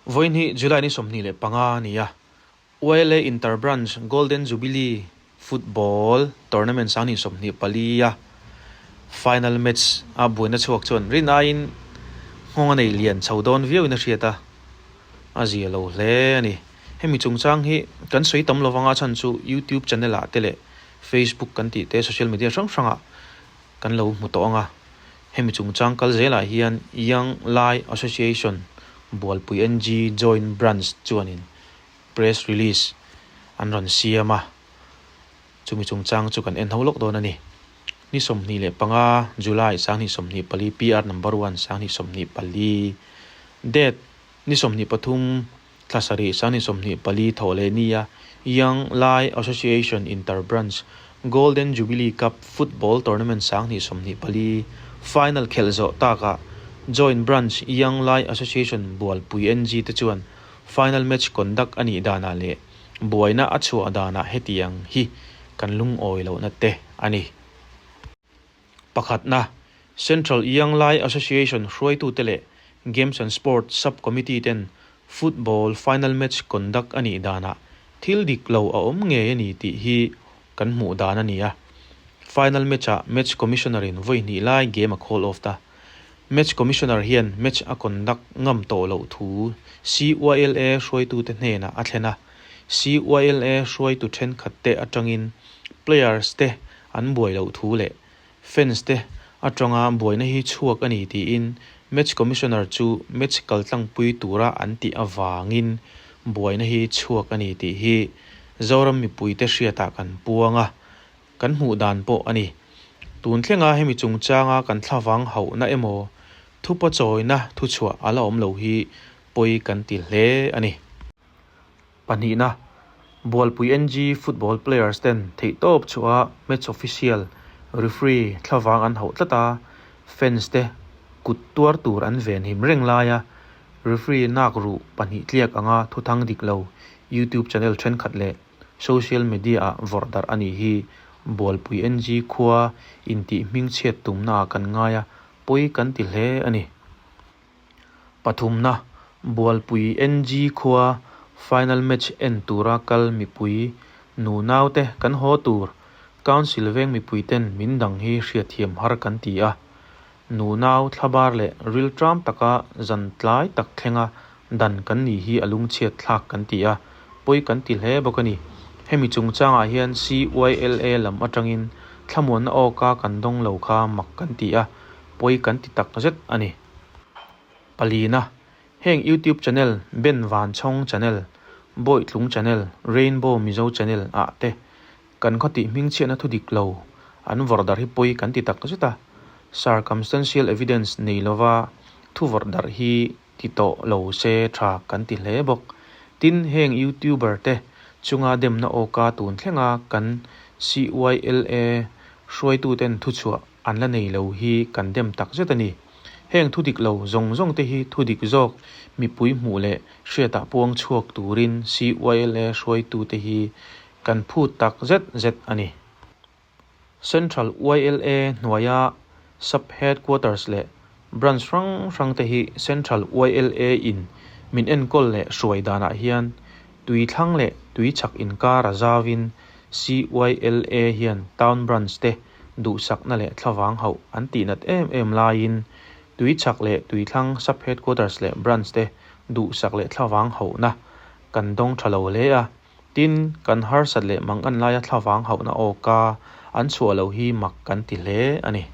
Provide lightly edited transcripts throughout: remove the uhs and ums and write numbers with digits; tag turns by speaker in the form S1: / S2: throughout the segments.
S1: Vawiin hi July ni 25 a ni a, YLA Inter Branch Golden Jubilee Football Tournament 2024 a final match a buaina chhuak chuan rin aiin nghawng a nei lian chho dawn viauin a hriat a, a zia lo hle a ni. Hemi chungchang hi kan sawi tam lovang a chhan chu YouTube channel ah te leh Facebook kan tih te social media hrang hrangah kan lo hmu tawh ang a. Hemi chungchang kal zelah hian Young Lai Association Bualpui NG Joint Branch chuanin press release an rawn siam a, chumi chungchang chu kan en ho lawk dawn a ni. Ni 25 July 2024 PR number one 2024 Date ni 23 thla sarih 2024 thawh leh nia Young Lai Association Inter Branch Golden Jubilee Cup Football Tournament 2024 Final khelh zawh takah Joint Branch Young Lai Association Bualpui NG te chuan Final match conduct a nih danah leh buaina a chhuah danah hetiang hi kan lungawi lohna te a ni. Pakhatna, Central Young Lai Association hruaitute leh Games and Sports Sub-Committee ten football final match conduct a nih danah thil dik lo a awm ngei a ni tih hi kan hmuh dan a ni a. Final match-ah match commissioner in vawi hnih lai game a call off ta. Match commissioner hian match a conduct ngam tawh loh thu CYLA hruaitute hnenah a thlen a. CYLA hruaitu thenkhat te atangin players te an buai loh thu leh fans te atanga buaina hi chhuak a ni tiin match commissioner chu match kaltlangpui tura an tih avangin buaina hi chhuak a ni tih hi Zoram mipuite hriatah kan puang a, kan hmuh dan pawh a ni. Tun thlenga hemi chungchanga kan thlavang hauhna emaw thupa chawina thuchhuah a la awm lo hi pawi kan ti hle a ni. Pahnihna, Bualpui NG football players ten theihtawp chhuah match official, referee thlavang an hauh tlat a, fans te kut tuar tur an venhim reng laia referee nak ruh pahnih tliak anga thuthang dik lo YouTube channel thenkhat leh social media ah vawrh darh a nih hi Bualpui NG khua intih hmingchhiat tumnaah kan ngai a, pawi kan ti hle a ni. Pathumna, Bualpui NG khua final match en tura kal mipui nu naute kan haw tur Council veng mipuiten min dang hi hriatthiam har kan ti a. Nu nau thlabar leh rilṭam taka zan tlai tak thlenga dan kan nih hi a lungchhiat thlak kan ti a, pawi kan ti hle bawk a ni. Hemi chungchangah hian CYLA lam atangin thlamuanna awka kan dawng lo kha mak kan ti a, pawi kan ti tak zet a ni. Palina, Heng YouTube channel Ben Vanchhawng Channel, Bawitlung Channel, Rainbow Mizo Channel ah te kan khawtih hmingchhiatna thu dik lo an vawrh darh hi pawi kan ti tak zet a, circumstantial evidence nei lova thu vawrh darh hi ti tawh lo se tha kan ti hle bawk. Tin, heng YouTuber te chunga demna awka tun thlenga kan CYLA hruaituten thuchhuah an la nei lo hi kan dem tak zet a ni. Heng thu dik lo zawng zawng te hi thu dik zawk mipui hmuh leh hriatah puang chhuak turin CYLA hruaitute hi kan phut tak zet zet a ni. Central YLA hnuaia Sub Headquarters leh Branch hrang hrang te hi Central YLA in min enkawl leh hruai danah hian tui thlang leh tui chhak inkar a zauin CYLA hian Town Branch te duhsakna leh thlavang hauh an tihnat em em laiin tui chhak leh tui thlang Sub Headquarters leh Branch te duhsak leh thlavang hauhna kan dawng tha lo hle a. Tin, kan harsat leh mangan laia thlavang hauhna awka an chhuah loh hi mak kan ti hle a ni.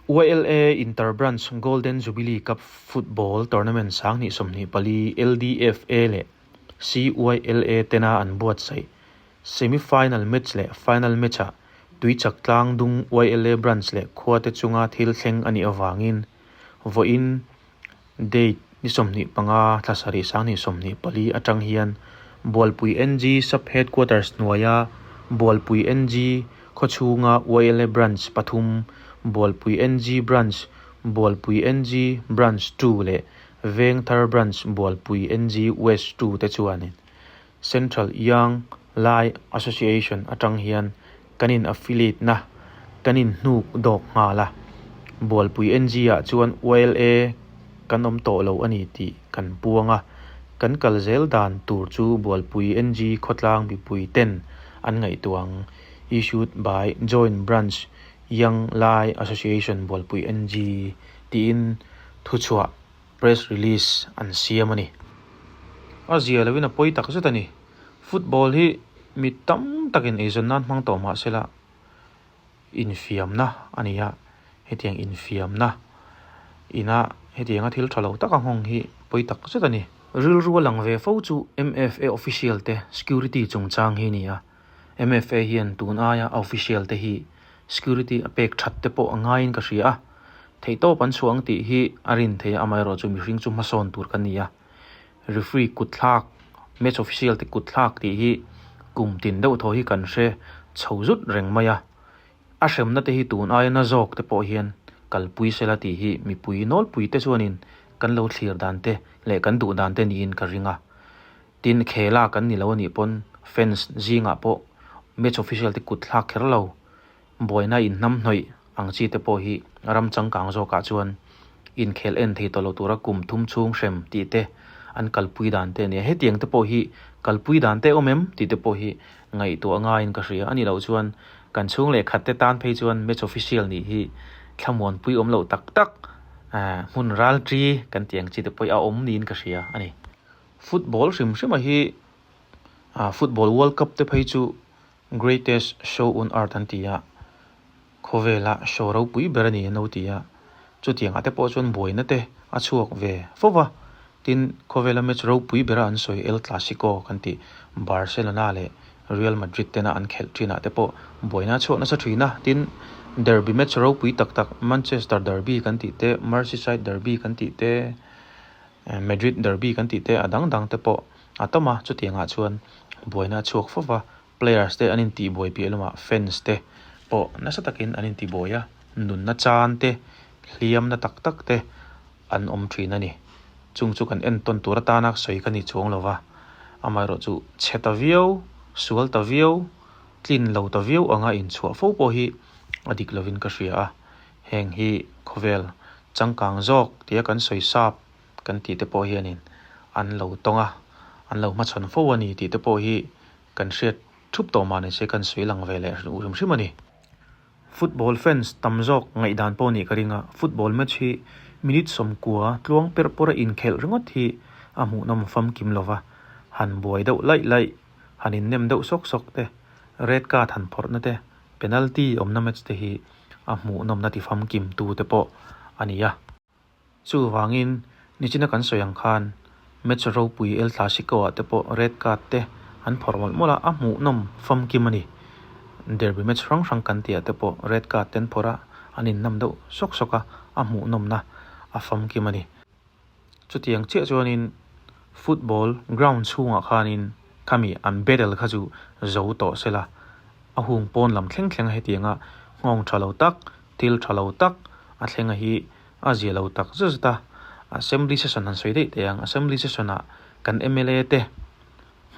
S1: YLA Inter Branch Golden Jubilee Cup Football Tournament 2024 LDFA leh CYLA tena an buatsaih semi-final match leh final match-ah Tuichak Tlangdung YLA Branch leh khuate chunga thil thleng a nih avangin vawiin Date ni 25 thla sarih 2024 atang hian Bualpui NG Sub Headquarters hnuaia Bualpui NG khawchhunga YLA Branch pathum, Bualpui NG Branch, Bualpui NG Branch ii leh Vengthar Branch Bualpui NG West ii te chuanin Central Young Lai Association atang hian kan in affiliate na kan in hnuk dawk nghal a. Bualpui NG ah chuan YLA. kan awm tawh lo a ni tih kan puang a, kan kal zel dan tur chu Bualpui NG khawtlang mipui ten an ngaihtuah ang. Issued by Joint Branch Young Lai Association Bualpui NG tiin thuchhuah, press release, an siam a ni. A zia loin a pawi tak zet a ni. Football hi mi tam takin eizawn nan hmang tawh mah sela infiamna a ni a, hetiang infiamna ina hetianga thil tha lo taka nghawng hi pawi tak zet a ni. Rilru a lang ve fo chu MFA official te security chungchang hi a ni a, MFA hian tun aia a official te hi security a pek that te pawh a ngaiin ka hria a, theihtawp an chhuah ang tih hi a rin theih a, amaherawhchu mihring chu hmasawn tur kan ni a. Referee kut thlak, match official te kut thlak tih hi kum tin deuh thaw hi kan hre chho zut reng mai a. A hremna te hi tun aia na zawk te pawh hian kalpui sela tih hi mipui nawlpui te chuanin kan lo thlir dan te leh kan duh dan te niin ka ring a. Tin, khela kan ni lo anih pawn fans zingah pawh match official te kut thlak kher lo Buaina inhnamhnawih ang chi te pawh hi ram changkang zawkah chuan inkhel en thei tawh lo tura kum thum chhung hrem tih te an kalpui dan te a nia. Hetiang te pawh hi kalpui dan te awm em tih te pawh hi ngaihtuah ngaiin ka hria. A nih loh chuan kan chhung leh khat te tan phei chuan match official nih hi thlamuanpui awm loh tak tak hmun ralṭi kan tih ang chi te pawh hi a awm niin ka hria a ni. Football hrim hrima hi Football World Cup te phei chu Greatest Show on Earth an ti a, khawvela show ropui ber a ni an lo ti a, chutiangah te pawh chuan buaina te a chhuak ve fo va, tin khawvela match ropui bera an sawi El Clasico kan tih Barcelona leh Real Madrid tena an khelh thinah te pawh buaina a chhuak nasa thin a, tin derby match ropui tak tak Manchester derby kan tih te, Merseyside derby kan tih te, Madrid derby kan tih te a dang dang te pawh a tam a, chutiangah chuan buaina a chhuak fo va, players te an intihbuai piah lamah fans te pawh nasa takin an intibuai a, nunna chan te, hliamna tak tak te an awm thin a ni. Chung chu kan entawn tur atana sawi ka ni chuang lo va, amaherawhchu chhe ta viau, sual ta viau, tlin lo ta viau anga inchhuah fo pawh hi a dik lovin ka hria a, heng hi khawvel changkang zawk tia kan sawi sap kan tih te pawh hianin an lo tawng a, an lo hmachhawn fo a ni tih te pawh hi kan hriat thup tawh mah nise kan sawi lang ve leh hrim hrim a ni. Football fans tam zawk ngaihdan pawh nih ka ring a, football match hi minute 90 tluang per pawr a inkhelh ringawt hi a hmuhnawm famkim lo va, han buai deuh laih laih, han innem deuh sawk sawk te, red card han phawrhna te, penalty awmna match te hi a hmuhnawmna ti famkim tu te pawh a ni a. Chuvangin, nichina kan sawi ang khan match ropui El Clasico ah te pawh red card te an phawrh mawlh mawlh a, a hmuhnawm famkim a ni. Derby match hrang hrang kan tih ah te pawh red card te an phawrh a, an innam deuh sawk sawk a, a hmuhnawmna a famkim a ni. Chutiang chiah chuanin football ground chhungah khanin khami an battle kha chu zo tawh se la, a hung pawn lam thleng thleng a hetianga nghawng tha lo tak, thil tha lo tak a thlenga hi a zia lo tak zet zet a. Assembly session han sawi daih teh ang, Assembly session ah kan mla te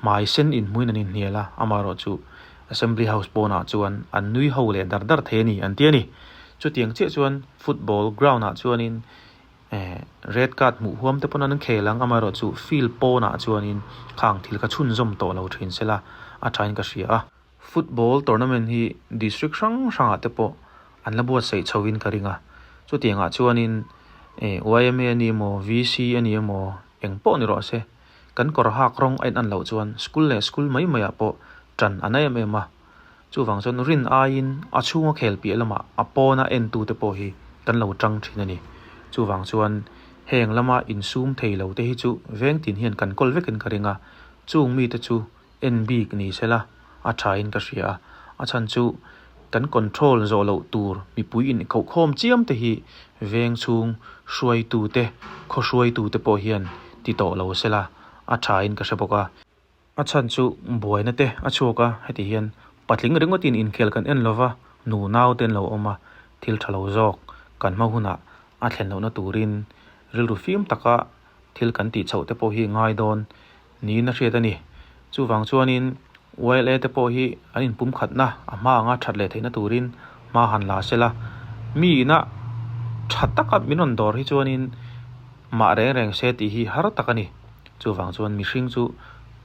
S1: hmai sen inhmuin an inhnial a, amaherawhchu Assembly house pawnah chuan an nui ho leh dar dar thei a ni an ti a ni. Chutiang chiah chuan football ground ah chuanin Eh, red card hmuh huam te pawn an khel ang, amaherawhchu field pawnah chuanin khang thil kha chhunzawm tawh lo thin sela a thain ka hria a. Football tournament hi district hrang hrangah te pawh an la buatsaih chhoin ka ring a, chutiangah chuanin eh yma a ni emaw, VC a ni emaw eng pawh ni rawh se, kan kawr hak rawng a inan loh chuan school leh school mai maiah pawh tan a na em em a. Chuvang chuan rin aiin a chhunga khel piah lamah a pawna entute pawh hi kan lo tang thin a ni. Chuvang chuan heng lama insum thei lo te hi chu veng tin hian kan kawl vekin ka ring a, chung mite chu en bik ni sela a thain ka hria a, a chhan chu kan control zawh loh tur mipui inkohkhawm chiam te hi veng chhung hruaitute, khaw hruaitute pawh hian ti tawh lo sela a thain ka hre bawk a. A chhan chu buaina te a chhuak a, heti hian patling ringawtin inkhel kan en lova, nu nau te an lo awm a, thil tha lo zawk kan hma hunah a thlen lohna turin rilru fim taka thil kan tih chhoh te pawh hi ngai dawn niin a hriat a ni. Chuvang chuanin YLA te pawh hi an inpumkhatna a hma anga that leh theihna turin hma han la sela, mi ina tha taka min rawn dawr hi chuanin. mah reng reng se tih hi har tak a ni. Chuvang chuan mihring chu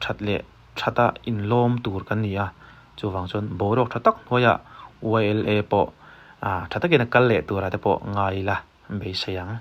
S1: that leh thata inlawm tur kan ni a, chuvang chuan boruak tha tak hnuaiah YLA pawh tha takin a kal leh turah te pawh ngai ila beisei ang.